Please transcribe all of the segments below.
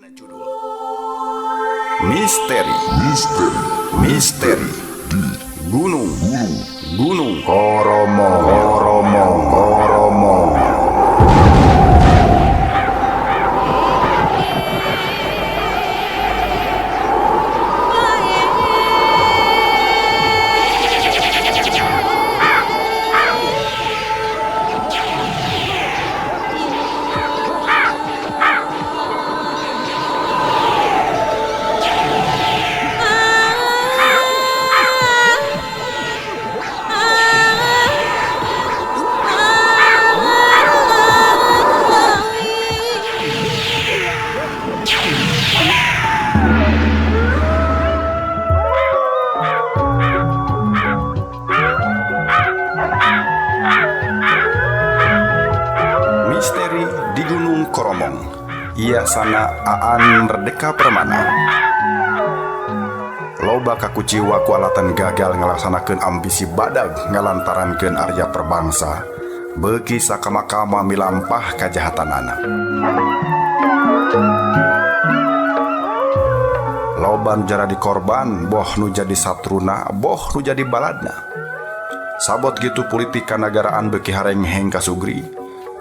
Dina judul Misteri Misteri Gunung Gunung Koromong Koromong Koromong. Misteri di Gunung Koromong. Iasana Aan Merdeka Permana. Loba kakuciwa ku alatan gagal ngalaksanakeun ambisi badag ngalantarankeun Arya Perbangsa beuki sakama-kama milampah kajahatanana. Loba nu jaradi korban, boh nu jadi satruna, boh nu jadi baladna. Sabot gitu politik kanagaraan beuki harengheng kasugri.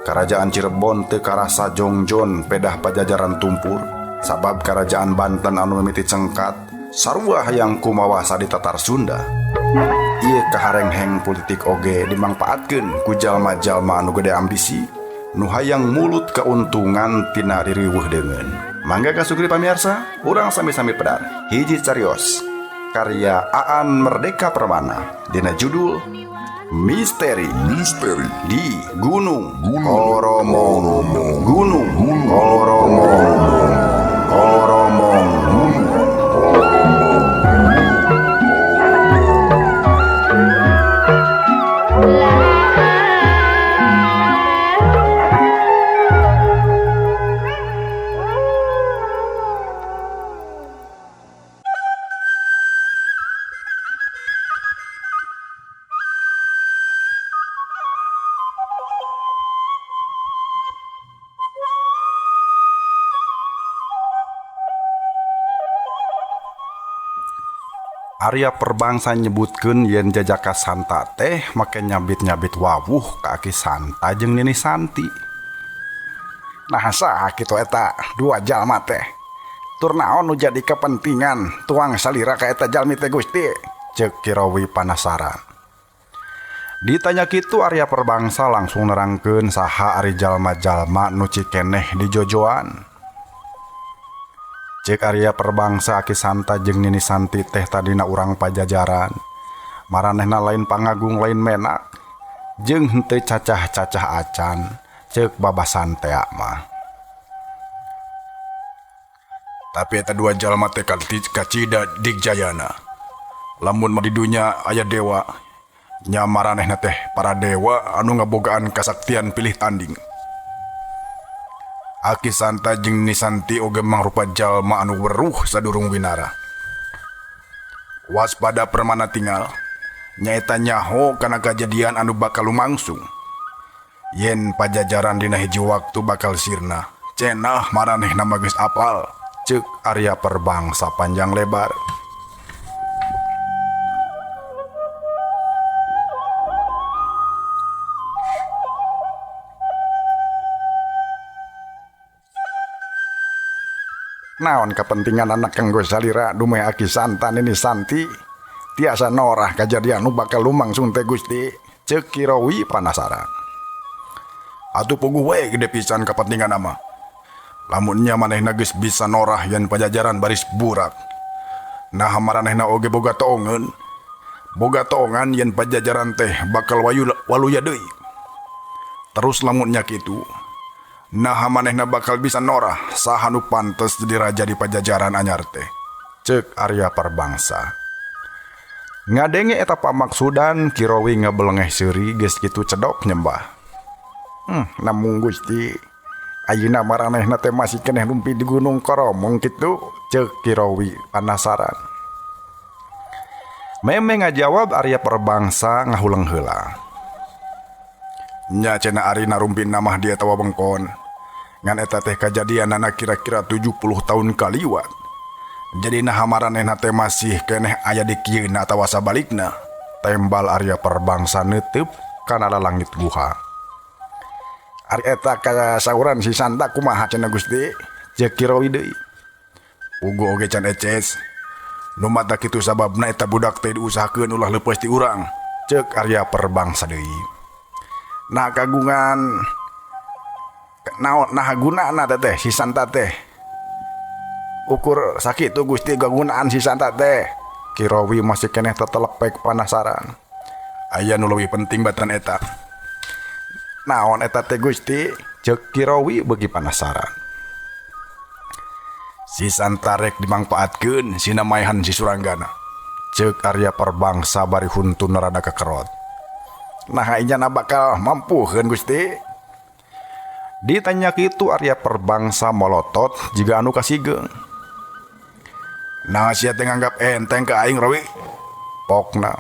Karajaan Cirebon teu karasa jongjon pedah pajajaran tumpur, sabab karajaan Banten anu mimiti cengkat sarua hayang kumawasa di Tatar Sunda. Ieu kaharengheng politik oge dimangpaatkeun ku jalma-jalma anu gede ambisi, nu hayang mulut keuntungan tina ririweuh deungeun. Mangga kasugri pamiarsa, urang sami-sami pedar. Hiji carios karya Aan Merdeka Permana dina judul Misteri Misteri di Gunung Gunung Koromong. Gunung Koromong. Koromong. Arya Perbangsa nyebutkeun yen jajaka Santa teh make nyabit-nyabit wawuh ka Aki Santa jeung Nini Santi. Nah saha kitu eta dua jalma teh. Tur naon nu jadi kepentingan tuang salira ka eta jalmi teh Gusti? Ceuk Kirowi panasaran. Ditanya kitu Arya Perbangsa langsung nerangkeun saha ari jalma-jalma nu cikeneh di jojoan. Cek Arya Perbangsa Aki Santa jeung Nini Santi teh tadina urang pajajaran. Maranehna lain pangagung lain menak, jeung henteu cacah-cacah acan, ceuk babasan tea mah. Tapi eta dua jalma teh kacida digjayana. Lamun mah di dunya aya dewa, nya maranehna teh para dewa anu ngabogaan kasaktian pilih tanding. Aki Santa jeung Nini Santi oge mangrupa jalma anu weruh sadurung winara. Waspada Permana tinggal, nyaeta nyaho kana kajadian anu bakal lumangsung. Yen pajajaran dina hiji waktu bakal sirna, cenah maranehna mah geus apal, ceuk Arya Perbangsa panjang lebar. Naon kepentingan anak kanggo salira dumeh Aki Santa Nini Santi tiasa norah kajadian nu bakal lumangsung teh Gusti, ceuk Kirowi panasaran. Atuh puguh we gede pisan kepentingan mah. Lamun nya manehna geus bisa norah yen pajajaran baris burak. Nah maranehna oge boga toongeun. Boga toongan yen pajajaran teh bakal waluya deui. Terus lamun nya kitu, nah manehna bakal bisa norah saha nu pantes jadi raja di pajajaran anyar teh, ceuk Arya Perbangsa. Ngadenge eta pamaksudan Kirowi ngebelengeh seuri geus kitu cedok nyembah. Namung Gusti, ayeuna maranehna teh masih keneh lumpi di Gunung Koromong kitu, ceuk Kirowi panasaran. Meme ngajawab Arya Perbangsa ngahuleng heula. Nya cenah ari narumpin namah dia tawa bengkon. Ngan eta teh kajadianana kira-kira 70 tahun kaliwat. Jadi naha maranehna teh masih keneh aya di kieuna atawa sabalikna. Tembal Arya Perbangsa neuteup kana lalangit guha. Ari eta kasauran si Santa kumaha cenah Gusti? Ceuk Kirowi deui. Puguh oge can eces. Nu mata kitu sababna eta budak teh diusahakeun ulah leupeus ti urang. Ceuk Arya Perbangsa deui. Nah kagungan naon nah gunana teh si Santa teh. Ukur sakitu Gusti kagunaan si Santa teh. Kirowi masih keneh tetelepek panasaran. Aya nu leuwih penting batan eta. Naon eta teh Gusti? Ceuk Kirowi beuki panasaran. Si Santa rek dimangpaatkeun sina maehan si Suranggana. Ceuk Arya Perbangsa bari huntuna rada kekerot. Naha inyana bakal mampuheun Gusti? Ditanya kitu Arya Perbangsa molotot jiga anu kasigeung. Nah sia teh nganggap enteng ka aing Rowi. Pokna.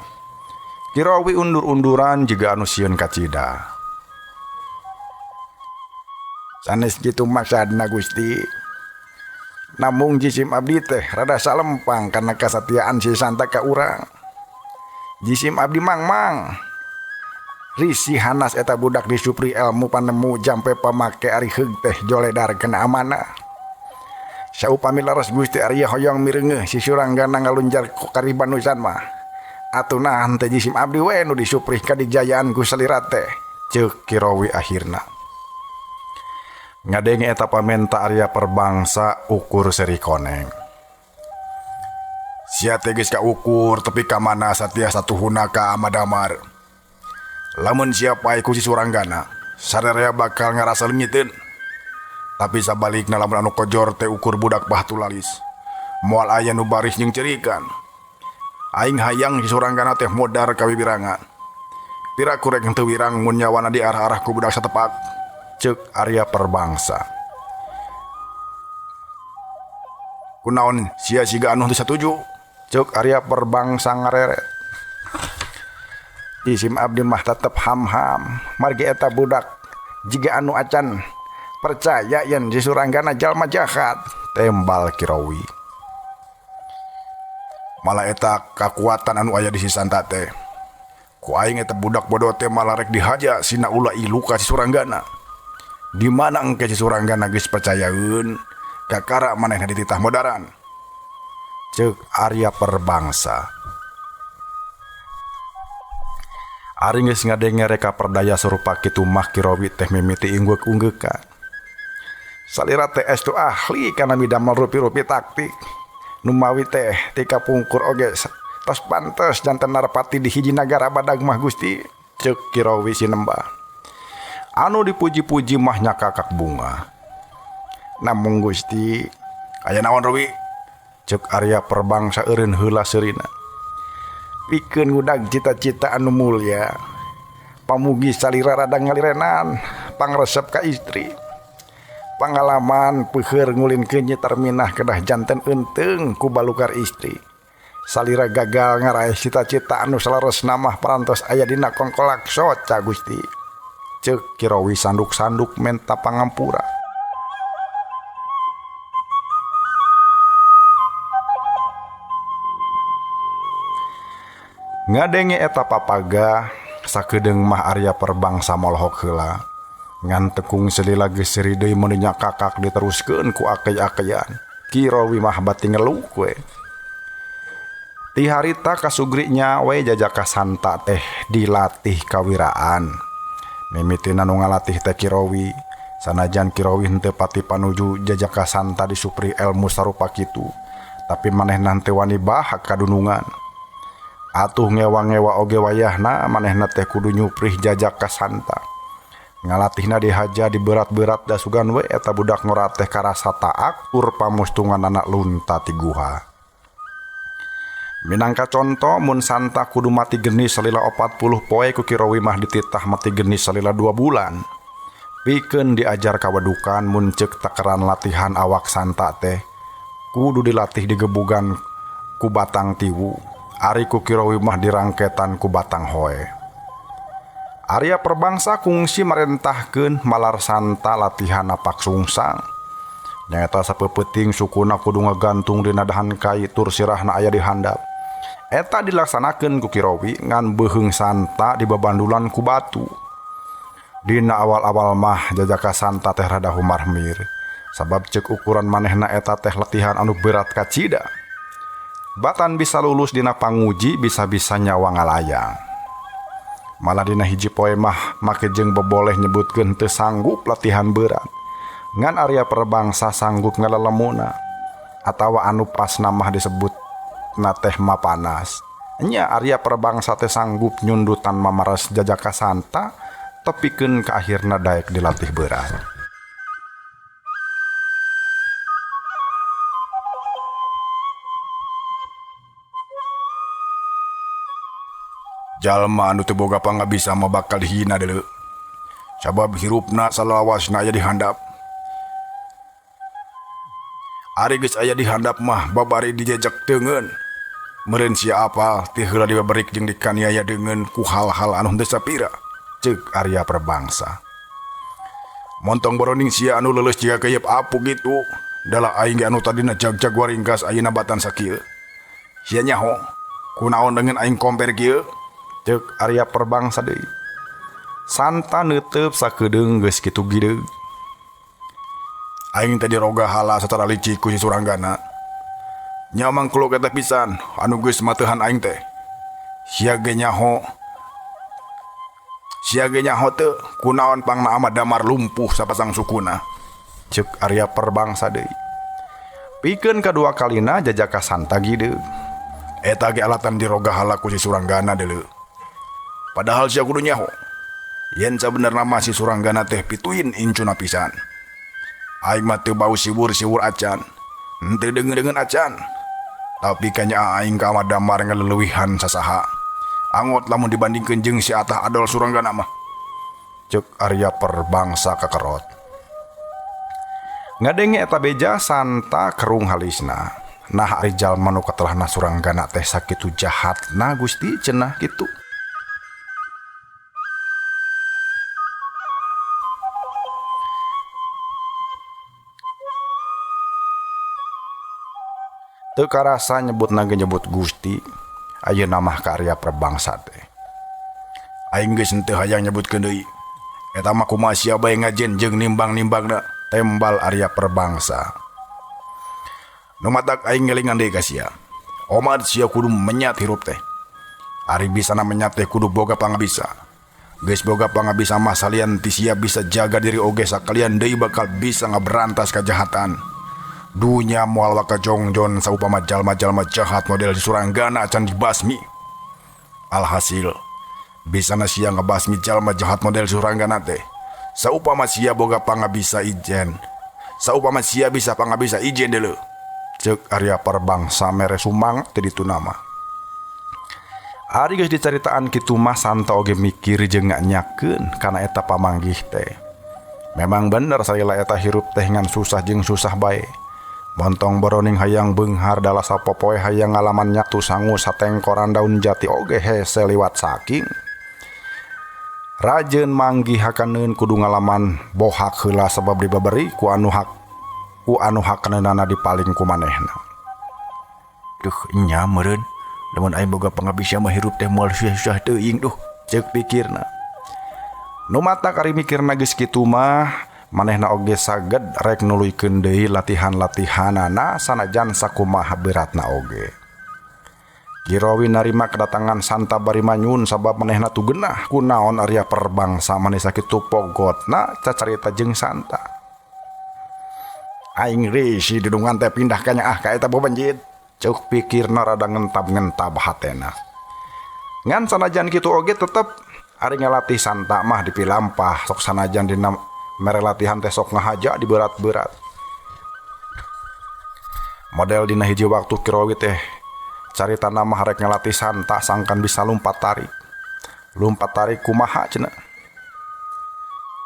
Kirowi undur-unduran jiga anu sieun kacida. Sanes kitu maksudna Gusti. Namung jisim abdi teh rada salempang kana kasatiaan si Santa ka urang. Jisim abdi mangmang. Risi hanas eta budak disupri ilmu panemu jampe pamake ari heug teh joledar kena amanah. Saupami leres Gusti Arya hoyong mireungeuh si Suranggana ngalunjar ku karibanusan mah. Atuh nah teh jisim abdi we nu disuprih kadijayaan ku salira teh. Ceuk Kirowi akhirna. Ngadenge eta pamenta Arya Perbangsa ukur seri koneng. Sia teh geus kaukur tepi ka mana satia satuhuna ka Amadamar. Lamun sia pae ku si Suranggana, sararea bakal ngarasa leungiteun. Tapi sabalikna lamun anu kojor teh ukur budak bahtulalis. Moal aya nu baris jeung cerikan. Aing hayang si Suranggana teh modar ka wiwirangan. Piraku rek henteu wirang mun nyawana diarah-arah ku budak satepak. Ceuk Arya Perbangsa. Kunaon sia siga anu henteu satuju? Ceuk Arya Perbangsa ngareret. Isim abdi mah tetep ham-ham. Margi eta budak jiga anu acan percaya yen si Suranggana jalma jahat. Tembal Kirowi. Malah eta kakuatan anu aya di si Santa teh. Ku aing eta budak bodoh teh malah rek dihaja sina ulah ilu ka si Suranggana. Di mana engke si Suranggana geus percayaeun kakara manehna dititah modaran. Ceuk Arya Perbangsa. Ari geus ngadenge reka perdaya sarupa kitu mah Kirowi teh mimiti inggeuk-unggeukan. Salira teh estu ahli kana midamel rupi-rupi taktik. Numawi teh tika pungkur oge tos pantes janten narapati di hiji nagara badag mah Gusti. Ceuk Kirowi sinembah. Anu dipuji-puji mah nyakakak bunga. Namung Gusti, aya naon Rowi? Ceuk Arya Perbangsa eureun heula seurina. Pikeun ngudag cita-cita anu mulya. Pamugi salira rada ngalirenan, pangresep ka istri. Pangalaman peuheur ngulinkeun Nyi Tarminah kedah janten eunteung ku balukar istri. Salira gagal ngaraeh cita-cita anu saleresna mah parantos aya dina kongkolak soca Gusti. Ceuk Kirowi sanduk-sanduk menta pangampura. Ngadenge eta papaga sakedeung mah Arya Perbangsa molohok heula. Ngan tekung selila geus seuri deui mun nyakakak diteruskeun ku akey-akeyan. Kirowi mah bati ngeluk we. Ti harita kasugri nya we jajaka Santa teh dilatih kawiraan. Mimitina nu ngalatih teh Kirowi. Sanajan Kirowi henteu pati panuju jajaka Santa disupri elmu sarupa kitu, tapi manehna teu wani bahak kadunungan. Atuh ngewa-ngewa oge wayahna manehna teh kudu nyuprih jajaka Santa. Ngalatihna dihaja diberat-berat da sugan we eta budak ngora teh karasa taak tur pamustunganana lunta ti guha. Minangka conto mun Santa kudu mati geni salila 40 poe ku Kirowi mah dititah mati geni salila 2 bulan. Pikeun diajar kawadukan mun ceuk takeran latihan awak Santa teh kudu dilatih digebugan ku batang tiwu. Ari ku Kirowi mah dirangketan ku batang hoe. Arya Perbangsa kungsi marentahkeun malar Santa latihan napak sungsang. Nyaeta sapeupeting sukuna kudu ngagantung dina dahan kai tur sirahna aya di handap. Eta dilaksanakeun ku Kirowi ngan beuheung Santa dibabandulan ku batu. Dina awal-awal mah jajaka Santa teh rada humarhmir. Sabab ceuk ukuran manehna eta teh latihan anu berat kacida. Batan bisa lulus dina panguji bisa-bisa nyawa ngalayang. Malah dina hiji poe mah make jeung beboleh nyebutkeun teu sanggup latihan berat. Ngan Arya Perbangsa sanggup ngalelemuna. Atawa anu pasna mah disebut na teh mapanas. Nya Arya Perbangsa teh sanggup nyundutan mamaras jajaka Santa tepikeun ka akhirna daek dilatih berat. Jalma anu teu boga pangabisa mah bakal dihina deuleu. Sabab hirupna salawasna aya di handap. Ari geus aya di handap mah babari dijejek deungeun. Meureun sia apal ti heula dibaberik jeung dikaniaya deungeun ku hal-hal anu henteu sapira. Ceuk Arya Perbangsa. Montong boroning sia anu leuleus jiga keyep apu kitu. Dalah aing ge anu tadina jag-jag waringkas ayeuna batan sakieu. Sia nyaho kunaon deungeun aing komper kieu? Ceuk Arya Perbangsa deui. Santa neuteup sakedeung geus kitu gideug. Aing teh diroga hala sacara licik ku si Suranggana. Nya mangkluk eta pisan anu geus mateuhan aing teh. Sia ge nyaho. Sia ge nyaho teu kunaon pangna Ahmad Damar lumpuh sapasang sukuna. Ceuk Arya Perbangsa deui. Pikeun kadua kalina jajaka Santa gideug. Eta ge alatan diroga hala ku si Suranggana deuleu. Padahal sia kudu nyaho. Yen sabenerna mah si Suranggana teh pituin incuna pisan. Aing mah teu bau siwur-siwur acan. Henteu deungeun-deungeun acan. Tapi kanya aing ka Ahmad Damar ngaleuwihan sasaha. Angot lamun dibandingkeun jeung si Atah Adol Suranggana mah. Ceuk Arya Perbangsa kakerot. Ngadenge eta beja Santa kerung halisna. Nah ari jalma nu katelahna Suranggana teh sakitu jahatna Gusti cenah kitu. Teu karasa nyebutna ge nyebut Gusti, ayeuna mah ka Arya Perbangsa teh. Aing geus henteu hayang nyebutkeun deui. Eta mah kumaha sia bae ngajen jeung nimbang-nimbangna tembal Arya Perbangsa. Nu matak aing ngelingan deui ka sia. Omad sia kudu menyat hirup teh. Ari bisana menyat teh kudu boga pangabisa. Geus boga pangabisa mah salian ti sia bisa jaga diri oge sakalian deui bakal bisa ngaberantas kajahatan. Dunya moal waka jongjon saupama jalma-jalma jahat model Suranggana acan dibasmi. Alhasil, bisana sia ngebasmi jalma jahat model Suranggana teh. Saupama sia boga pangabisa ijen. Saupama sia bisa pangabisa ijen deuleu. Ceuk Arya Perbangsa mere sumang teu ditu nama. Ari geus dicaritaan kitu mah Santa oge mikir jeung nganyakeun kana eta pamanggih teh. Memang bener salila eta hirup teh ngan susah jeung susah bae. Montong boroning hayang beunghar dalah sapopoe hayang ngalaman nyatu sangu satengkoran daun jati oge hese liwat saking. Rajeun manggih hakaneun kudu ngalaman bohak heula sabab dibaberi ku anu hak ku anu hakaneunana dipaling ku manehna. Duh nya meureun lamun aing boga pangabisa mah hirup teh moal susah-susah teuing duh ceuk pikirna. Nu matak ari mikirna geus kitu mah manehna oge saged rek nuluykeun deui latihan-latihanana sanajan sakumaha beratna oge. Kirowi narima kedatangan Santa bari manyun sabab manehna tu genah kunaon Arya Perbangsa maneh sakitu pogotna cacarita jeung Santa. Aing risi dudungan teh pindah ka nyaah ka eta bobenjit. Ceuk pikirna rada ngentab-ngentab hatena. Ngan sanajan kitu oge tetep ari ngalatih Santa mah dipilampah sok sanajan dina mere latihan teh sok ngahaja di berat-berat. Model dina hiji waktu Kirowi teh caritana mah rek ngalatih Santa sangkan bisa lumpat tarik. Lumpat tarik kumaha cenah?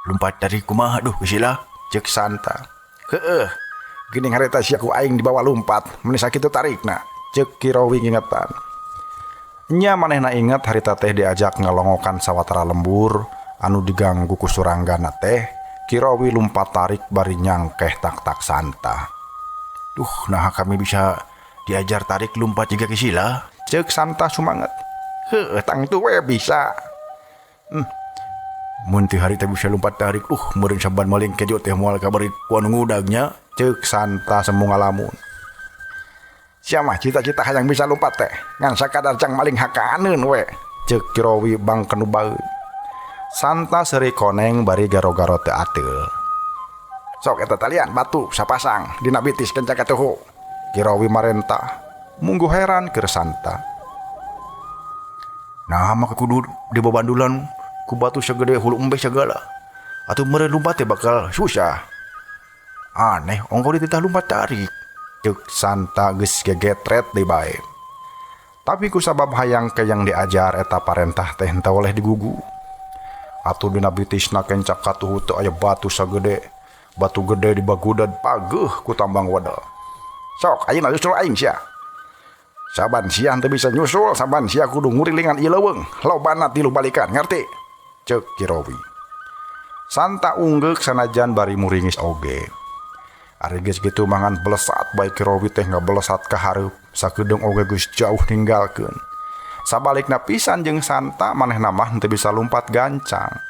Lumpat tarik kumaha duh geusila ceuk Santa. Heueuh, geuning harita sia ku aing dibawa lumpat, meuni sakitu tarikna ceuk Kirowi ngingetan. Nya manehna inget harita teh diajak ngalongokan sawatara lembur. anu diganggu ku Suranggana teh, Kirowi lumpat tarik bari nyangkeh tak-tak Santa. Duh, nah kami bisa diajar tarik lumpat juga ke sila. Ceuk Santa sumanget. Heuh, tangtu we bisa. Mun teu hari teh bisa lumpat tarik, meureun saban maling kejo teh moal kabari ku anu ngudagnya. Ceuk Santa semu ngalamun. Sia mah cita-cita hayang bisa lumpat teh, ngan sakadar jang maling hakaneun we. Ceuk Kirowi bangkeun nu baeud. Santa seuri koneng bari garo-garo teu ateul. Sok eta talian batu sapasang dina bitis kenca katuhu. Kirowi marentah, munggu heran keur Santa. Nah mah kudu dibabandulan ku batu segede hulu embe segala. Atuh meureun lumpat teh bakal susah. Aneh, ongko dititah lumpat tarik. Ceuk Santa geus gegetret deui bae. Tapi ku sabab hayang keyang diajar eta parentah teh henteu oleh digugu. Atuh dina bitisna kencak katuhu teu aya batu sagede. Batu gede dibagudad pageuh ku tambang wedel. Sok ayeuna nyusul aing sia. Saban sia henteu bisa nyusul, saban sia kudu ngurilingan ieu leuweung. Lobana tilu balikan, ngerti? Ceuk Kirowi. Santa unggeuk sanajan bari muringis oge. Ari geus kitu mah ngan belesat bae Kirowi teh ngabelesat ka hareup, sakedeung oge geus jauh ninggalkeun. Sabalikna pisan jeung Santa manehna mah henteu bisa lumpat gancang.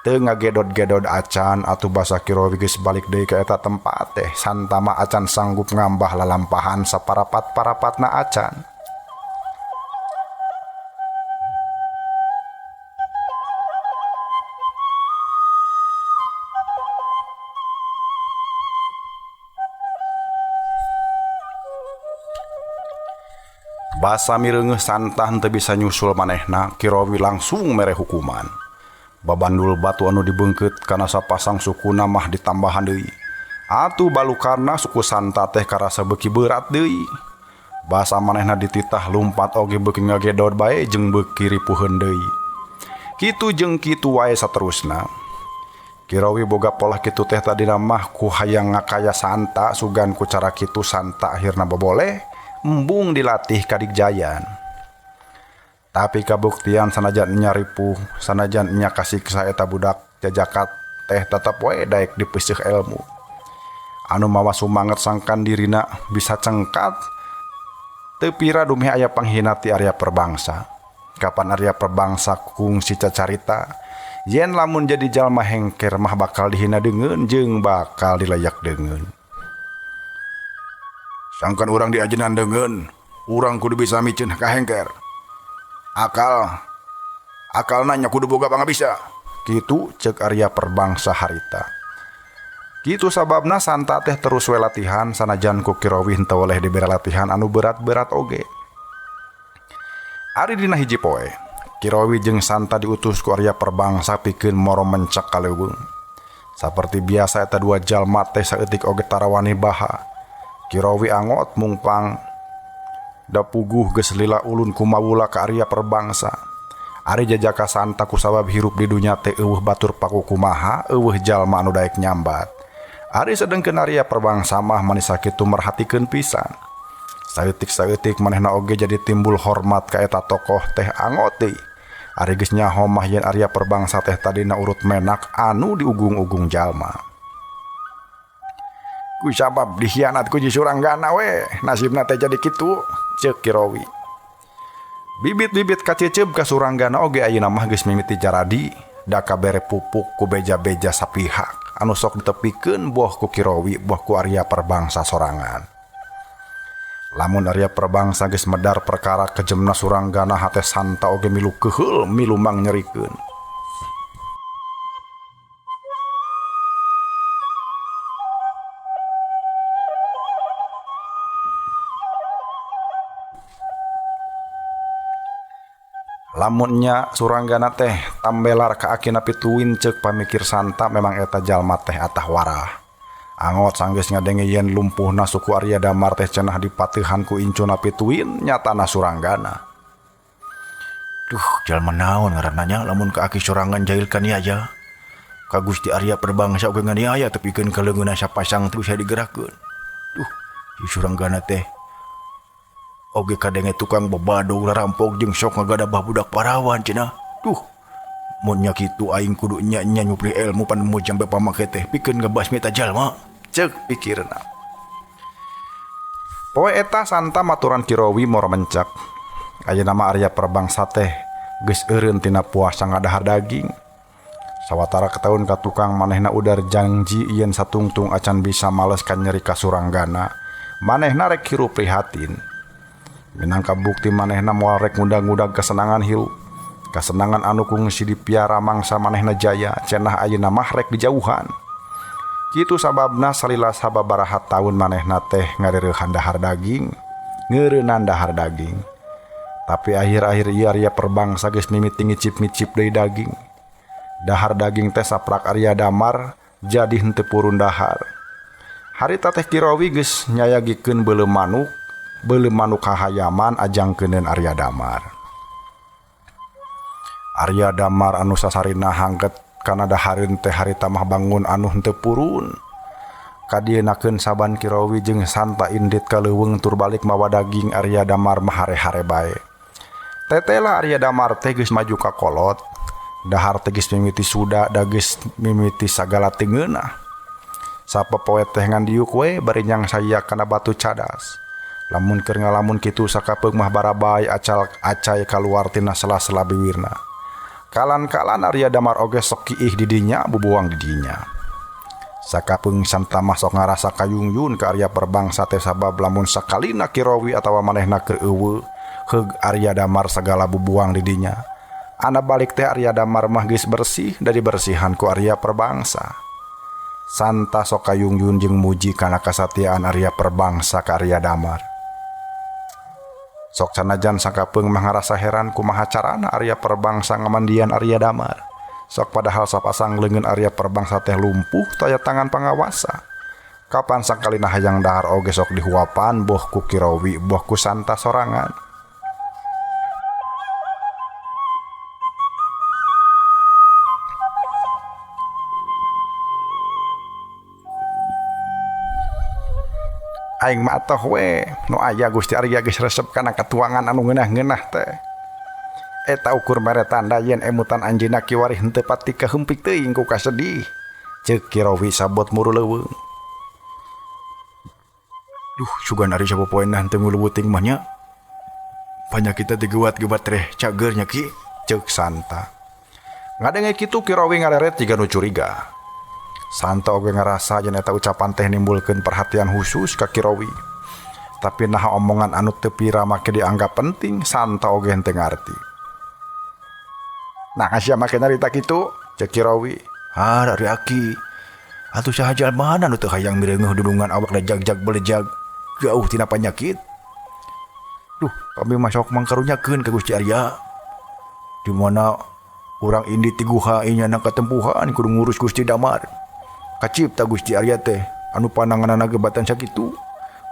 Teu ngagedod-gedod acan atuh basa Kirowi geus balik deui ka eta tempat teh. Santa mah acan sanggup ngambah lalampahan saparapat-parapatna acan. Basa mireungeuh Santa henteu bisa nyusul manehna, Kirowi langsung mere hukuman. Babandul batu anu dibeungkeut kana sapasang sukuna mah ditambahan deui. Atuh balukarna suku Santa teh karasa beuki berat deui. Basa manehna dititah lumpat oge beuki ngagedod bae jeung beuki ripuheun deui. Kitu jeung kitu wae saterusna. Kirowi boga polah kitu teh tadina mah ku hayang ngakaya Santa, sugan ku cara kitu Santa akhirna boboleh embung dilatih kadigjayan. Tapi kabuktian sanajan nya ripuh, sanajan nya kasiksa eta budak jajakat teh tetep we daek dipeuseuh ilmu. Anu mawa sumanget sangkan dirina bisa cengkat teu pira dumeh aya panghina ti Arya Perbangsa. Kapan Arya Perbangsa kungsi cacarita yen lamun jadi jalma hengker mah bakal dihina deungeun jeung bakal dilayak deungeun. Sangkan urang diajenan deungeun, urang kudu bisa miceun ka hengker. Akal nanya kudu boga pangabisa. Kitu ceuk Arya Perbangsa harita. Kitu sababna Santa teh terus we latihan sanajan ku Kirowi henteu oleh dibere latihan anu berat-berat oge. Ari dina hiji poe, Kirowi jeung Santa diutus ku Arya Perbangsa pikeun moro mencek ka leuweung. Saperti biasa eta dua jalma teh saeutik oge tarawani baha. Kirowi angot mungpang da puguh geus lila ulun kumawula ka Arya Perbangsa. Ari jajaka Santa kusabab hirup di dunya teh eueuh batur paku kumaha, eueuh jalma anu daek nyambat. Ari sedengkeun Arya Perbangsa mah manis sakitu merhatikeun pisan. Saeutik-saeutik manehna oge jadi timbul hormat ka eta tokoh teh angot deui. Ari geus nyaho mah yen Arya Perbangsa teh tadina urut menak anu diugung-ugung jalma. Ku sabab dikhianat ku Suranggana we, nasibna teh jadi kitu, ceuk Kirowi. Bibit-bibit kacecep ka Suranggana oge ayeuna mah geus mimiti jaradi, da kabere pupuk ku beja-beja sapihak anu sok ditepikeun boh ku Kirowi boh ku Arya Perbangsa sorangan. Lamun Arya Perbangsa geus medar perkara kejemna Suranggana hate Santa oge milu keuheul milu mangnyerikeun. Lamun nya Suranggana teh tambelar ka akina pituin ceuk pamikir Santa memang eta jalma teh atah warah. Angot sanggeus ngadenge yen lumpuhna suku Arya Damar teh cenah dipateuhan ku incuna pituin nyatana Suranggana. Duh, jalma naon ngaranna nya lamun ka aki sorangan jahil kaniaya. Ka Gusti Arya Perbangsa oge nganiaya tepikeun ka leungeunna sapasang teu bisa digerakkeun. Duh, si Suranggana teh oge kadenge tukang bebadog rampok jeung sok ngagadabah budak parawan cenah. Duh, Mun nya kitu aing kudu nya-nya nyupri ilmu panemu jampe pamake teh pikeun ngebasmi eta jalma. Ceuk pikirna. Poe eta Santa maturan Kirowi moro mencek. Ayeuna mah Arya Perbangsa teh geus eureun tina puasa ngadahar daging. Sawatara kataun ka tukang manehna udar janji yen satungtung acan bisa males ka nyeri kasuranggana. Manehna rek hirup prihatin. Minangka bukti manehna moal rek ngudag-ngudag kesenangan hirup. Kasenangan anu kungsi dipiara mangsa manehna jaya, cenah ayeuna mah rek dijauhan. Kitu sababna salila sababaraha taun manehna teh ngareureuhan dahar daging, ngeureunnan dahar daging. Tapi akhir-akhir ieu Arya Perbangsa geus mimiti ngicip-ngicip deui daging. Dahar daging teh saprak Arya Damar jadi henteu purun dahar. Harita teh Kirowi geus nyayagikeun beuleum manuk hahayaman ajang keuneun Arya Damar. Arya Damar anu sasarina hangket kana dahareun teh harita mah bangun anu henteu purun. Kadienakeun saban Kirowi jeung Santa indit ka leuweung tur balik mawa daging Arya Damar mah hare-hare bae. Tetela Arya Damar teh geus maju ka kolot. Dahar teh geus mimiti suda da geus mimiti sagala teu ngeunah. Sapopoe teh ngan diuk we bari nyangsaya kana batu cadas. Lamun keur ngalamun kitu sakapeung mah barabay acal acai kaluar tina sela-sela biwirna. Kalan-kalan Arya Damar oge sok kiih di dinya bubuang di dinya. Sakapeung Santa mah sok ngarasa kayungyun ka Arya Perbangsa teh sabab lamun sakalina Kirowi atawa manehna keur eueuh heug Arya Damar sagala bubuang di dinya. Ana balik teh Arya Damar mah geus bersih dari bersihan ku Arya Perbangsa. Santa sok kayungyun jeung muji kana kasatiaan Arya Perbangsa ka Arya Damar. Sok sanajan sakapeung mah ngarasa heran kumaha carana Arya Perbangsa ngamandian Arya Damar. Sok padahal sapasang leungeun Arya Perbangsa teh lumpuh taya tangan pangawasa. Kapan sakalina hayang dahar oge sok dihuapan boh ku Kirowi boh ku Santa sorangan. Aing mah atoh we nu aya Gusti Arya geus resep kana katuangan anu ngeunah-ngeunah teh. Eta ukur mere tanda yen emutan anjeunna kiwari henteu pati kaheumpik teuing ku kasedih. Ceuk Kirowi sabot muru leuweung. Duh, sugan ari sapopoena henteu nguluwuting mah nya. Panyakitna digeuwat-geuwat reh cager nya ki, ceuk Santa. Ngadenge kitu Kirowi ngareret jiga nu curiga. Santa oge ngarasa yen eta ucapan teh nimbulkeun perhatian khusus ka Kirowi. Tapi naha omongan anu teu pira make dianggap penting, Santa oge henteu ngarti. Nah, sia make nyarita kitu, ceuk Kirowi. Ah, ari aki. Atuh saha jalmana nu teu hayang mireungeuh dudungan awak lejag-jag belejag jauh tina panyakit. Duh, kami mah sok mangkarunyakeun ka Gusti Arya. Di mana urang indit ti guha inyana katempuhan kudu ngurus Gusti Damar. Kacipta Gusti Arya teh anu pananganana gebatan sakitu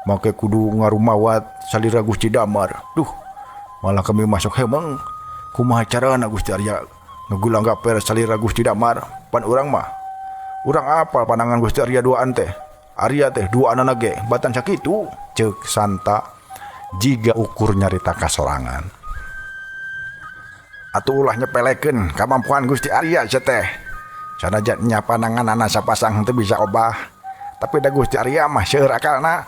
make kudu ngarumawat salira Gusti Damar. Duh, malah kami masuk hemeng kumaha carana Gusti Arya ngegulang gaper salira Gusti Damar. Pan urang mah urang apal panangan Gusti Arya duaan teh. Arya teh duaanana ge batan sakitu, ceuk Santa jiga ukur nyarita kasorangan. Atuh ulah nyepelekeun kamampuan Gusti Arya sia teh. Sanajan nya pananganana sapasang henteu bisa obah, tapi da Gusti Arya mah seueur akalna.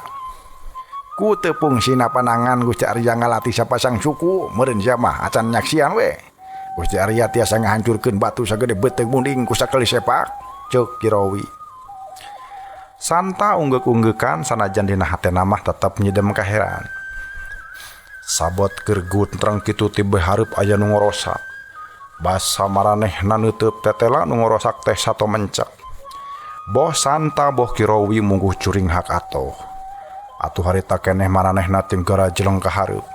Ku teu fungsina panangan Gusti Arya ngalatih sapasang suku, meureun sia mah acan nyaksian we. Gusti Arya tiasa ngahancurkeun batu sagede beuteung munding ku sakali sepak, ceuk Kirowi. Santa unggeuk-unggeukan sanajan dina hatena mah tetep nyidem kaheran. Sabot keur guntreng kitu tiba hareup aya nu ngorosak. Basa maranehna neuteub tetela nu ngorosak teh sato mencek. Boh Santa boh Kirowi mungguh curing hak atoh. Atuh harita keneh maranehna ting garajeleng ka hareup.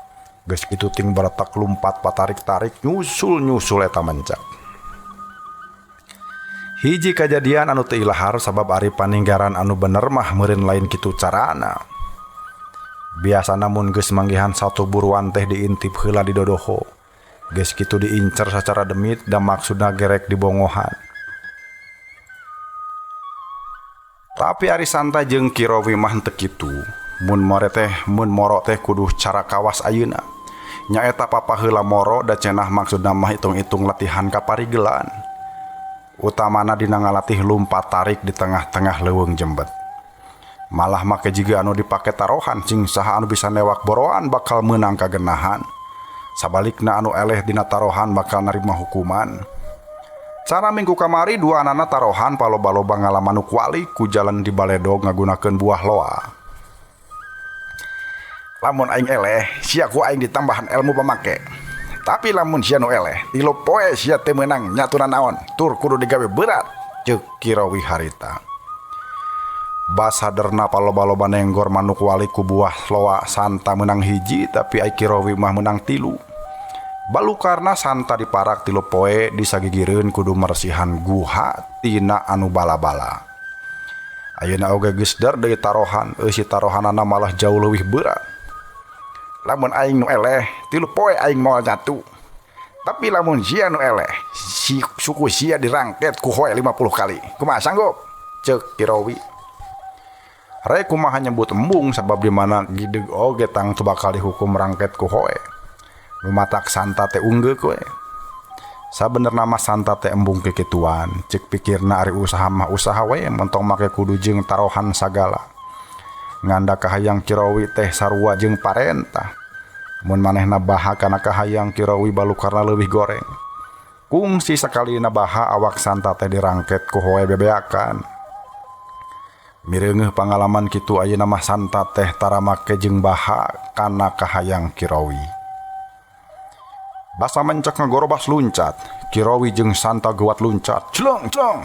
Geus kitu ting baretak lumpat patarik-tarik nyusul-nyusul eta mencek. Hiji kajadian anu teu ilahar sabab ari paninggaran anu bener mah meureun lain kitu carana. Biasana mun geus manggihan satu buruan teh diintip heula di dodoho. Geus kitu diincer sacara demit da maksudna gerek dibongohan. Tapi ari Santa jeung Kirowi mah henteu kitu. Mun more teh, mun moro teh kudu cara kawas ayeuna. Nyaeta papa heula moro da cenah maksudna mah hitung-hitung latihan kaparigelan. Utamana dina ngalatih lumpat tarik di tengah-tengah leuweung jembet. Malah make jiga anu dipake tarohan cing saha anu bisa newak boroan bakal meunang kagenahan. Sabalikna anu eleh dina tarohan bakal narima hukuman. Cara minggu kamari dua anana tarohan paloba-loba ngalaman kuali ku jalan di baledog ngagunakeun buah loa. Lamun aing eleh, sia ku aing ditambahan ilmu pamake. Tapi lamun sia nu eleh, tilu poe sia teu meunang nyatuna naon, tur kudu digawe berat, ceuk Kirawi harita. Basaderna paloba-loba nenggor manuk wali ku buah loa Santa meunang hiji, tapi ai Kirawi mah meunang tilu. Balukarna Santa diparak tilu poe disagigireun kudu mersihan guha tina anu bala-bala. Ayeuna oge geus der deui tarohan, eusi tarohanana malah jauh leuwih berat. Lamun aing nu eleh, tilu poe aing moal nyatu. Tapi lamun sia nu eleh, si suku sia dirangket ku hoe 50 kali. Kumaha sanggup? Ceuk Kirawi. Rek kumaha nyebut embung sabab di mana gideg oge tangtu bakal dihukum rangket ku hoe. Nu matak Santa teh unggeuk we. Sabenerna mah Santa teh embung kikituan, ceuk pikirna ari usaha mah usaha we, montong make kudu jeung tarohan sagala. Nganda kahayang Kirawi teh sarua jeung parentah. Mun manehna baha kana kahayang Kirawi balukarna leuwih goreng. Kungsi sakalina baha awak Santa teh dirangket ku hoe bebeakan. Mireungeuh pangalaman kitu ayeuna mah Santa teh tara make jeung baha kana kahayang Kirawi. Basa mencek ngagorobas luncat, Kirawi jeung Santa geuwat luncat. Celeng celeng.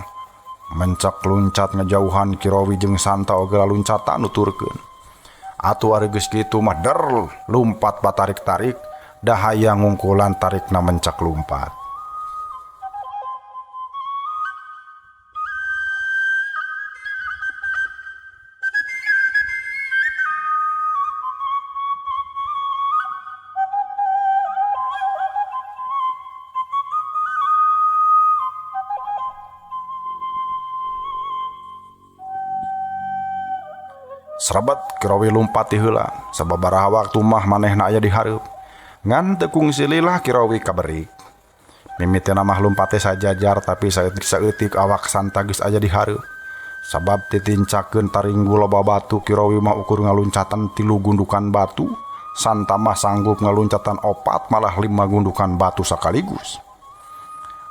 Mencek luncat ngejauhan Kirawi jeung Santa oge laluncatan nuturkeun. Atuh ari geus kitu mah der lumpat batarik-tarik, dahaya ngungkulan tarikna mencek lumpat. Serabat Kirawi lumpat ti heula, sababaraha waktu mah manehna aya di hareup. Ngan teu kungsi lila Kirawi kaberik. Mimitina mah lumpate sajajar tapi saeutik-saeutik awak Santa geus aya di hareup. Sabab titincakeun taringgu loba batu Kirawi mah ukur ngaluncatan 3 gundukan batu, Santa mah sanggup ngaluncatan 4 malah 5 gundukan batu sakaligus.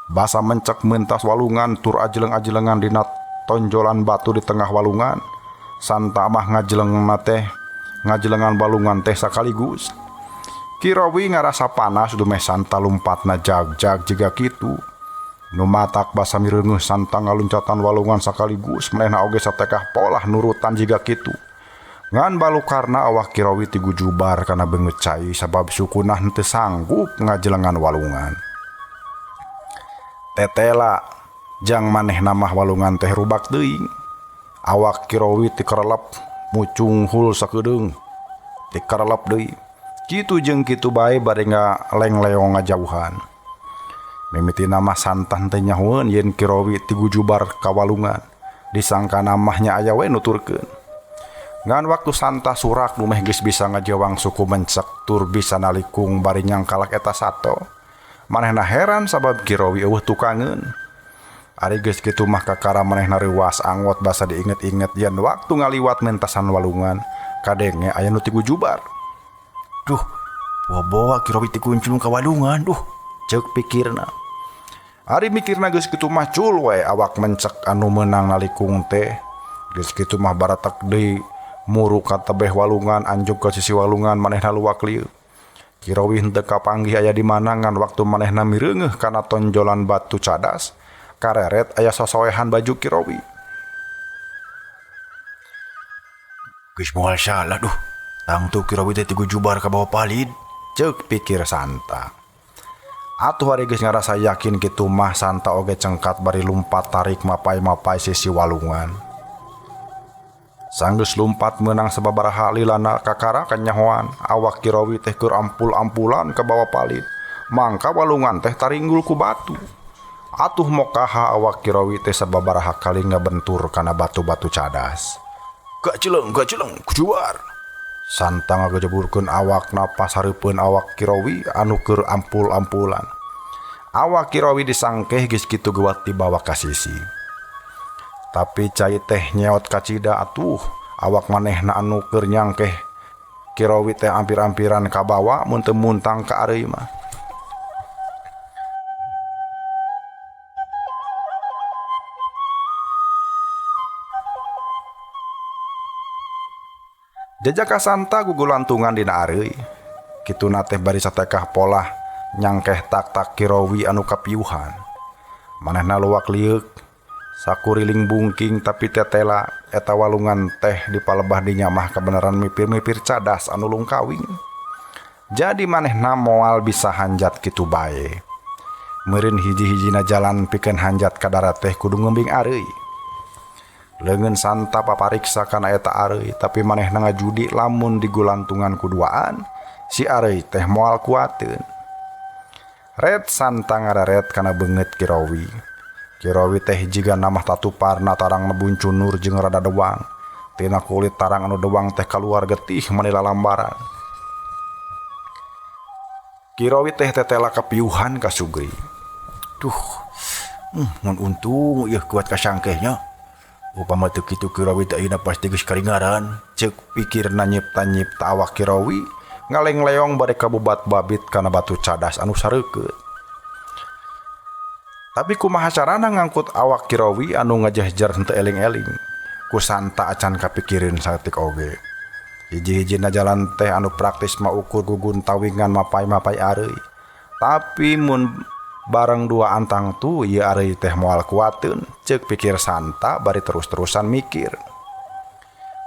Basa mencek mentas walungan tur ajeleng-ajelengan dina tonjolan batu di tengah walungan. Santa mah ngajelengan balungan teh sakaligus. Kirawi ngarasa panas dumeh Santa lumpatna jag-jag jiga kitu. Nu matak basa mireungeuh Santa ngaluncatan walungan sakaligus manehna oge satekah polah nurutan jiga kitu. Ngan balukarna awak Kirawi ti gujubar kana beungeut cai sabab sukuna henteu sanggup ngajelengan walungan. Tetela jang manehna mah walungan teh rubak teuing. Awak Kirawi tikarelep mucunghul sakedeung tikarelep deui. Kitu jeung kitu bae bari ngalengleong ngajauhan. Mimitina mah Santa teh nyahoeun yen Kirawi tigujubar ka walungan. Disangkana mah nya aya we nuturkeun. Ngan waktu Santa surak dumeh geus bisa ngajewang suku mencek tur bisa nalikung bari nyangkalak eta sato. Manehna heran sabab Kirawi eueuh tukangeun. Ari geus kitu mah kakara manehna reuwas angot basa diinget-inget yen waktu ngaliwat mentasan walungan kadenge aya nu tigujubar. Duh, boa-boa Kirawi tikuncung ka walungan, duh, ceuk pikirna. Ari mikirna geus kitu mah cul we awak mencek anu meunang nalikung teh. Geus kitu mah baratek deui muru ka tebeh walungan anjuk ka sisi walungan manehna luak lieu. Kirawi henteu kapanggih aya di mana ngan waktu manehna mireungeuh kana tonjolan batu cadas. Kareret aya sosoehan baju Kirawi. Geus moal salah duh. Tangtu Kirawi teh tigujubar ka bawah palid, ceuk pikir Santa. Atuh ari geus ngarasa yakin kitu mah Santa oge cengkat bari lumpat tarik mapai-mapai sisi walungan. Sanggeus lumpat meunang sababaraha lilana kakara kanyahoan, awak Kirawi teh keur ampul-ampulan ka bawah palid. Mangka walungan teh taringgul ku batu. Atuh mokaha awak Kirawi teh sababaraha kali ngabentur kana batu-batu cadas. Gak celeng, kujuar. Santa ngagejeburkeun awakna pasareupeun awak Kirowi anu keur ampul-ampulan. Awak Kirowi disangkeh geus kitu geuwat dibawa ka sisi. Tapi cai teh nyeot kacida atuh awak manehna anu keur nyangkeh Kirowi teh ampir-ampiran kabawa mun teu muntang ka areuy mah. Jajaka Santa gugulantungan dina areuy. Kituna teh bari satekah polah nyangkeh tak-tak Kirowi anu kapiuhan. Manehna luak lieuk sakuriling bungking tapi tetela eta walungan teh dipalebah dinya mah kabeneran mipir-mipir cadas anu lungkawing. Jadi manehna moal bisa hanjat kitu bae. Meureun hiji-hijina jalan pikeun hanjat ka darat teh kudu ngembing areuy. Leungeun Santa papariksa kana eta areuy, tapi manehna ngajudi lamun digulantungan ku duaan, si areuy teh moal kuateun. Ret Santa ngararet kana beungeut Kirowi. Kirowi teh jiga namah tatuparna tarang buncunur jeung rada dewang. Tina kulit tarang anu dewang teh kaluar getih mani lalambaran. Kirowi teh tetela kapiuhan ka Sugri. Duh, mun untung ieu kuat kasangkehnya. Upama teu kitu Kirowi teh ayeuna pasti geus karingaran. Ceuk pikirna nyipta-nyipta awak Kirowi ngaleng-leong bari kabubat-babit kana batu cadas anu sareukeut. Tapi kumaha carana ngangkut awak Kirowi anu ngajehjer henteu eling-eling. Ku Santa acan kapikirin saeutik oge. Hiji-hijina jalan teh anu praktis mah ukur guguntawingan mapay-mapay areuy. Tapi mun bareng dua antang tu ieu areuy teh moal kuateun, ceuk pikir Santa bari terus-terusan mikir.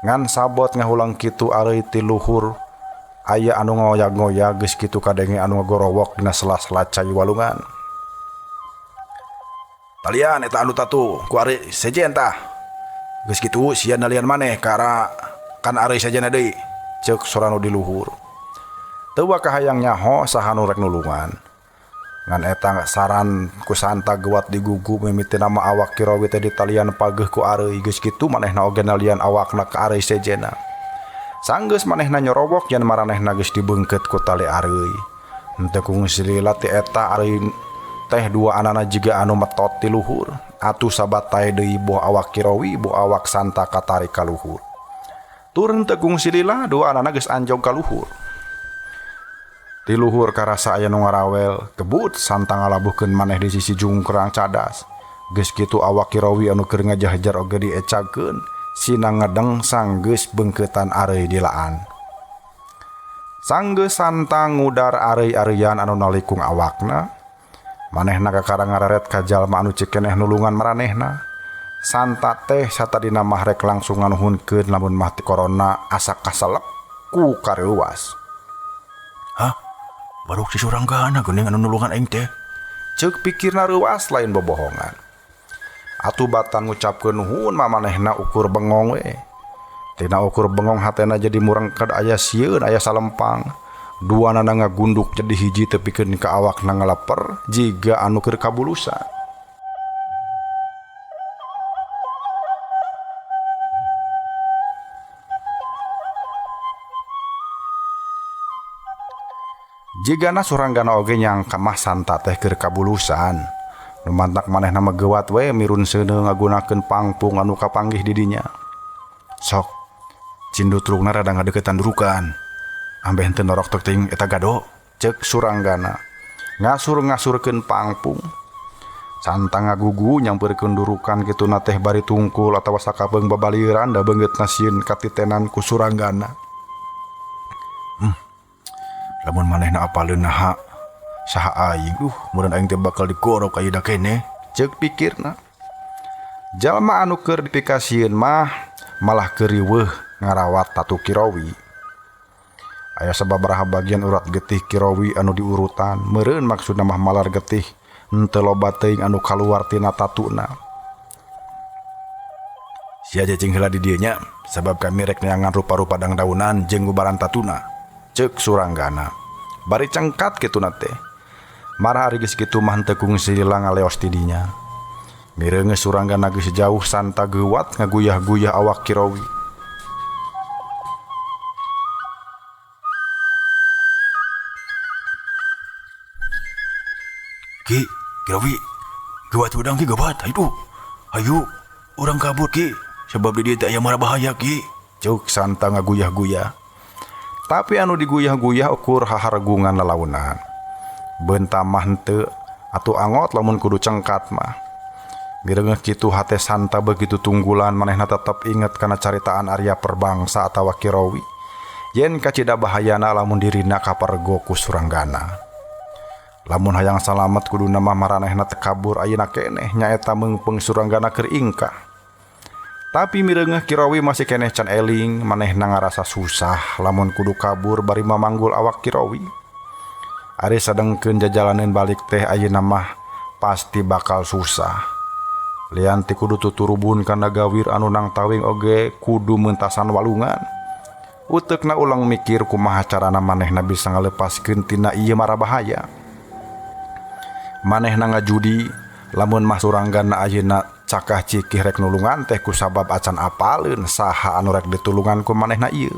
Ngan sabot ngahulang kitu areuy ti luhur aya anu ngoyag-ngoyag geus kitu kadenge anu ngagorowok dina sela-sela cai walungan. Talian eta anu tatu ku areuy sejen tah. Geus kitu sia nalian maneh ka ara kan areuy sejenna deui, ceuk sora nu di luhur. Teu kahayang nyaho saha nu rek nulungan. Ngan eta saran ku Santa geuwat digugu mimiti nama awak Kirowi teh ditalian pageuh ku areuy geus kitu manehna oge nalian awakna ka areuy sejenna. Sanggeus manehna nyorowok yen maranehna geus dibeungkeut ku tali areuy. Henteu kungsi lila ti eta areuy teh dua anana jiga anu metot ti luhur. Atuh sabatay deui boh awak Kirowi boh awak Santa katarik ka luhur. Turun teu kungsi lila dua anana geus anjog ka luhur. Ti luhur karasa aya nu ngarawel, kebut Santa ngalabuhkeun maneh di sisi jungkrang cadas. Geus kitu awak Kirowi anu keur ngajahjar oge diecagkeun, sina ngedeng sanggeus beungkeutan areuy dilaan. Sanggeus Santa ngudar areuy-areuyan anu nalikung awakna, manehna kakara ngararet ka jalma anu cikeneh nulungan maranehna. Santa teh satadina mah rek langsung nganuhunkeun lamun mah ti korona asa kaselep ku kareuwas. Hah? Baru si Suranggana geuning anu nulungan aing teh. Ceuk pikirna reuas lain bobohongan. Atuh batan ngucapkeun nuhun mah manehna ukur bengong we. Tina ukur bengong hatena jadi murengked aya sieun aya salempang. Duanana ngagunduk jadi hiji tepikeun ka awakna ngaleper jiga anu keur kabulusan. Jigana Suranggana oge nyangka mah Santa teh keur kabulusan. Nu mantak manehna mah geuwat we mirun seuneu ngagunakeun pangpung anu kapanggih di dinya. Sok cindutrukna rada ngadeukeutan durukan. Ambeh henteu norok teuting eta gado, ceuk Suranggana. Ngasur-ngasurkeun pangpung. Santa ngagugu nyampeurkeun durukan kituna teh bari tungkul atawa sakapeung babalieuran da beungeutna sieun katitenan ku Suranggana. Lamun manehna apaleun naha saha aing, meureun aing teh bakal digorok ayeuna keneh, ceuk pikirna. Jalma anu keur dipikasieun mah malah keur riweuh ngarawat tatu Kirowi. Aya sababaraha bagian urat getih Kirowi anu diurutan, meureun maksudna mah malar getih henteu loba teuing anu kaluar tina tatuna. Sia cicing heula di dieu nya, sabab kami rek neangan rupa-rupa dangdaunan jeung gubaran tatuna, ceuk Suranggana. Bari cengkat kituna teh. Marah ari geus kitu mah henteu kungsi lila ngaleos ti dinya. Mireungeus Suranggana geus jauh Santa geuwat ngaguyah-guyah awak Kirowi. Ki, Kirawi, gawat hudang Ki gawat, hayu. Hayu, urang kabur Ki, sebab di dieu teh aya mara bahaya Ki. Ceuk Santa ngaguyah-guyah. Tapi anu diguyah-guyah ukur hahargungan lalaunan. Beunta mah henteu atuh angot lamun kudu cengkat mah. Mireungeuh kitu hate Santa begitu tunggulan manehna tetep inget kana caritaan Arya Perbangsa atawa Kirawi. Yen kacida bahayana lamun dirina kapergo ku Suranggana. Lamun hayang salamet kuduna mah maranehna teh kabur ayeuna keneh nyaeta meungpeung Suranggana keur ingkah. Tapi mireungeuh Kirawi masih keneh can eling manehna ngarasa susah lamun kudu kabur bari mamanggul awak Kirawi. Ari sadengkeun jajalaneun balik teh ayeuna mah pasti bakal susah. Lian ti kudu tuturubun kana gawir anu nang tawing oge kudu meuntasan walungan. Uteukna ulang mikir kumaha carana manehna bisa ngalepaskeun tina ieu mara bahaya. Manehna ngajudi lamun mah Suranggana ayeuna cakah cikih rek nulungan teh kusabab acan apaleun saha anu rek ditulungan ku manehna ieu.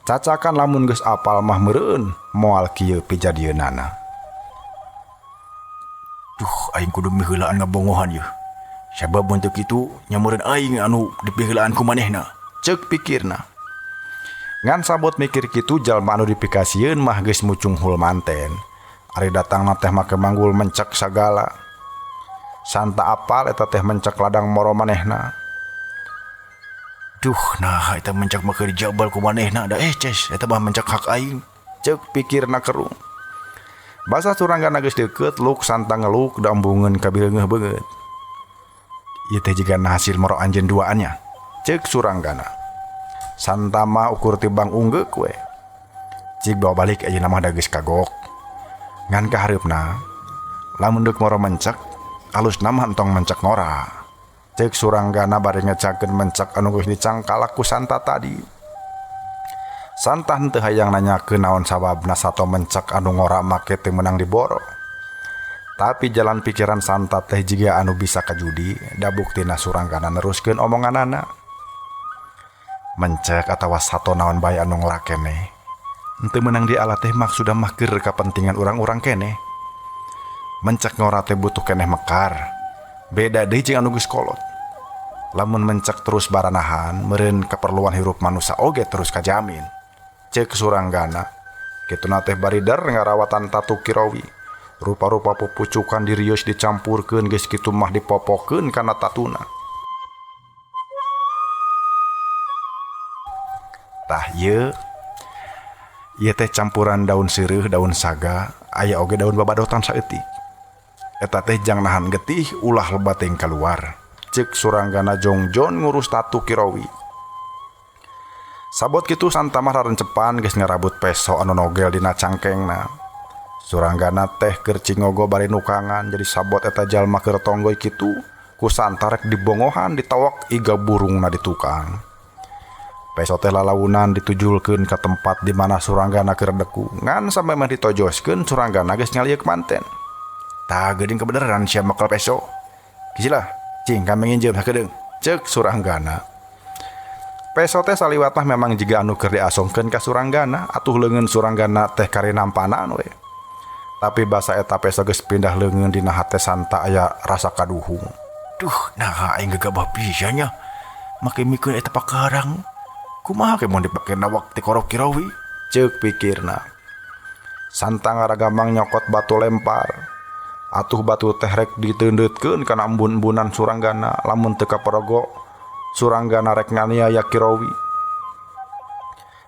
Cacakan lamun geus apal mah meureun moal kieu pijadieunana. Duh, aing kudu miheulaan ngabongohan yeuh. Sabab mun teu kitu nya meureun aing anu dipiheulaan ku manehna. Ceuk pikirna. Ngan sabot mikir kitu jalma anu dipikasieun mah geus mucunghul manten. Ari datangna teh make manggul mencek sagala. Santa apal eta teh mencek ladang moro manehna. Duh, nah eta mencek mah keur dijabal ku manehna da ces eta mah mencek hak aing. Ceuk pikirna kerung. Basa Suranggana geus deukeut luk Santa ngeluk da embungeun kabileungeuh beungeut. Ieu teh jigana hasil moro anjeun duaannya. Ceuk Suranggana. Santa mah ukur tibang unggeuk we. Cik bawa balik ayeuna mah da geus kagok. Ngan kahareupna lamun deuk moro mencek alusna mah entong mencek ngora. Ceuk Suranggana bari ngecakeun mencek anu geus dicangkalak ku Santa tadi. Santa henteu hayang nanyakeun naon sababna sato mencek anu ngora make teu meunang diboro. Tapi jalan pikiran Santa teh jiga anu bisa kajudi da buktina Suranggana neruskeun omonganana. Mencek atawa sato naon bae anu ngora keneh. Henteu meunang diala teh maksudna mah keur kapentingan urang-urang keneh. Mencek ngora teh butuh keneh mekar. Beda deui jeung anu geus kolot. Lamun mencek terus baranahan, meureun keperluan hirup manusa oge terus kajamin. Ceuk Suranggana. Kituna teh barider ngarawatan tatu Kirawi. Rupa-rupa pupucukan dirius dicampurkeun geus kitu mah dipopokeun kana tatuna. Tah ieu ieu teh campuran daun seureuh, daun saga, aya oge daun babadotan saeutik. Eta teh jang nahan getih ulah lebat teuing kaluar. Ceuk Suranggana jongjon ngurus tatu Kirawi. Sabot kitu Santa mah rarencepan geus ngarabut peso anu nogel dina cangkengna. Suranggana teh keur cingogo bari nukangan jadi sabot eta jalma keur tonggoy kitu ku Santa rek dibongohan ditawak iga burungna di tukang. Peso teh lalaunan ditujulkeun ka tempat di mana Suranggana keur deku. Ngan sampe meh ditojoskeun Suranggana geus ngalieuk manten. Tah geuning kebeneran sia makel peso. Kisilah, cing kami nginjem sakedeung. Ceuk Suranggana. Peso teh saliwat mah memang jiga anu keur diasongkeun ka Suranggana, atuh leungeun Suranggana teh kari nampanaan we. Tapi basa eta peso geus pindah leungeun dina hate Santa aya rasa kaduhung. Duh, nah aing gegabah pisan nya. Make mikeun eta pakarang. Kumaha ke mun dipake nawak ti korok Kirawi? Ceuk pikirna. Santa ngaragamang nyokot batu lempar. Atuh batu teh rek diteundeutkeun kana embun-embunan Suranggana lamun teu kaperogo Suranggana rek nganiaya Kirawi.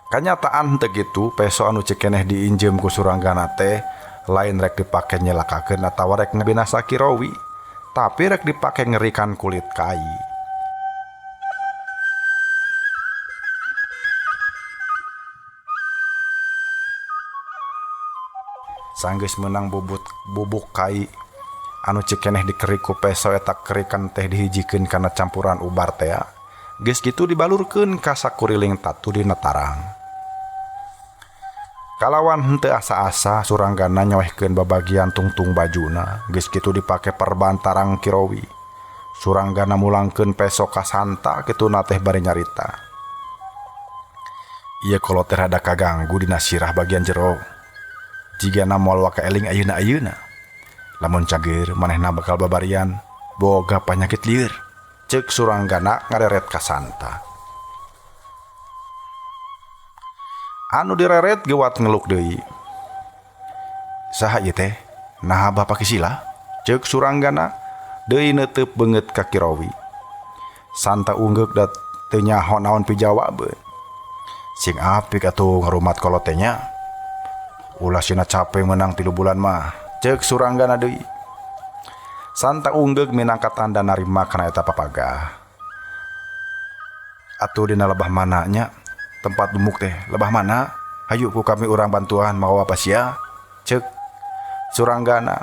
Kanyataan teu kitu peso anu cekeneh diinjem ku Suranggana teh lain rek dipake nyelakakeun atawa rek ngabinasa Kirawi, tapi rek dipake ngerikan kulit kai. Sanggeus meunang bubuk kai anu cekeneh dikerik ku peso eta kerikan teh dihijikeun kana campuran ubar tea. Geus kitu dibalurkeun ka sakuriling tatu dina tarang. Kalawan henteu asa-asa Suranggana nyoehkeun babagian tungtung bajuna, geus kitu dipake perban tarang Kirawi. Suranggana mulangkeun peso ka Santa kituna teh bari nyarita. Ieu kolot teh rada kaganggu dina sirah bagian jero. Jigana moal waka eling ayeuna-ayeuna. Lamun cageur manehna bakal babarian boga panyakit lieur. Ceuk Suranggana ngareret ka Santa. Anu direret gewat ngeluk deui. Saha ieu teh? Naha Bapak Kisila? Ceuk Suranggana deui neuteup beungeut ka Kirowi. Santa unggeuk da teu nyaho naon pijawabeun. Sing apik atuh ngarumat kolot teh nya. Ulah sina cape meunang 3 bulan mah. Ceuk Suranggana deui. Santa unggeuk minangka tanda narima kana eta papagah. Atuh dina lebah mana nya? Tempat dumuk teh lebah mana? Hayu ku kami urang bantuan mawa apa sia? Ceuk Suranggana.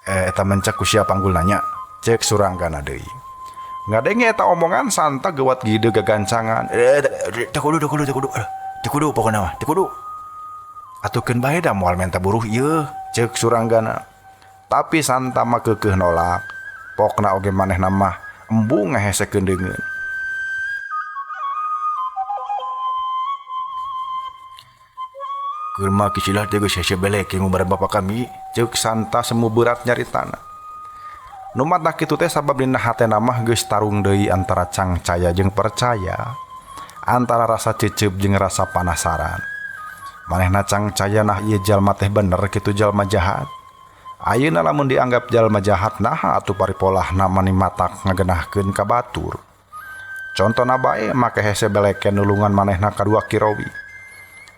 Eta mencek ku sia panggul nanya. Ceuk Suranggana deui. Ngadenge eta omongan Santa gewat gide gagancangan. Teu kudu teu kudu teu kudu. Teu kudu pokona mah, teu kudu. Atukeun bae da moal menta buruh ieu, ceuk Suranggana. Tapi Santa mah keukeuh nolak. Pokna oge manehna mah embung ngahesekeun deungeun. Keur mah Kisilah teh geus hese belek jeung bareng bapa kami, ceuk Santa semu berat nyaritana. Nu matak kitu teh sabab dina hatena mah geus tarung deui antara cangcaya jeung percaya, antara rasa cecep jeung rasa panasaran. Manehna cangcaya nah ieu jalma teh bener kitu jalma jahat. Ayeuna lamun dianggap jalma jahat naha atuh paripolahna mani matak ngagenahkeun ka batur. Contona bae make hese beleken nulungan manehna kadua Kirowi.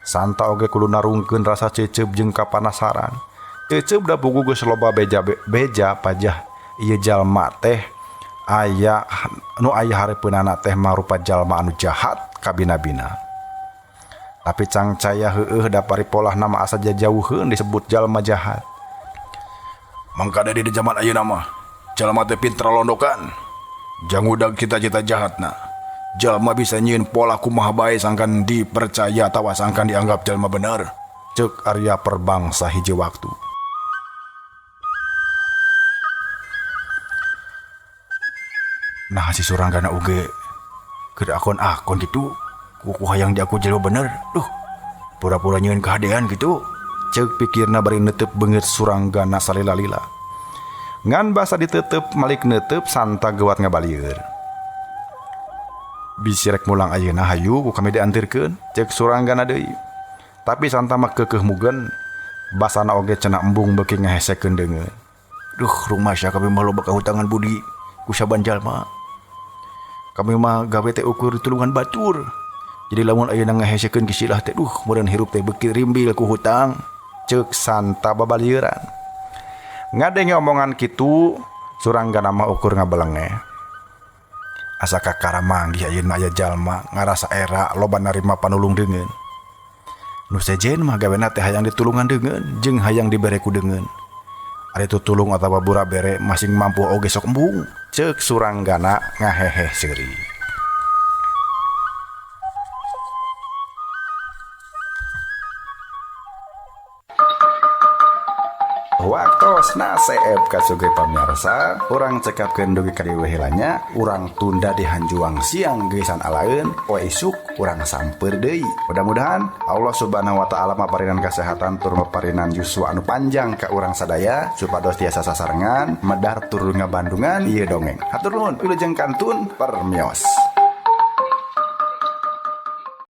Santa oge kudu narungkeun rasa cecep jeung kapanasaran. Cecep da pugu geus loba beja pajah ieu jalma teh aya nu aya hareupeunana teh marupa jalma anu jahat kabina-bina. Tapi cangcaya heueuh da paripolahna mah asa jajauheun disebut jalma jahat. Mangkana di zaman ayeuna mah jalma teh pinter londokan. Jangudag cita-cita jahatna. Jalma bisa nyieun pola kumaha bae sangkan dipercaya atawa sangkan dianggap jalma bener. Ceuk Arya Perbangsa hiji waktu. Nah si Suranggana oge keur akon-akon kitu kuku hayang diaku jalma bener. Duh, pura-pura nyieun kahadean kitu. Ceuk pikirna bari neuteup beungeut Suranggana salila-lila. Ngan basa diteuteup malik neuteup Santa gewat ngabalieur. Bisi rek mulang ayeuna hayu ku kami diantirkeun, ceuk Suranggana deui. Tapi Santa mah keukeuh mugen, basana oge cenah embung beuki ngahesekeun deungeun. Duh, rumasa kami mah loba kahutangan budi ku saban jalma. Kami mah gawe teh ukur tulungan batur. Jadi lamun ayeuna ngahesekeun kisilah teh duh meureun hirup teh beuki rimbil ku hutang. Ceuk Santa babalieuran. Ngadenge omongan kitu, Suranggana mah ukur ngabelenge. Asa kakara manggih ayeuna aya jalma ngarasa era loba narima panulung deungeun. Nu sejen mah gawena teh hayang ditulungan deungeun jeung hayang dibere ku deungeun. Ari tutulung atawa bura bere masing mampu oge sok embung. Ceuk Suranggana ngaheheh seuri. Waktosna seep kasuge pamirsa, urang cekapkeun dugi ka dieu heula nya, urang tunda di hanjuang siang geusan alaeun, poe isuk urang samper deui. Mudah-mudahan Allah Subhanahu wa taala maparinan kesehatan tur maparinan yuswa anu panjang ka urang sadaya supados tiasa sasarengan medar tur ngabandungan ieu dongeng. Hatur nuhun, wilujeng kantun permios.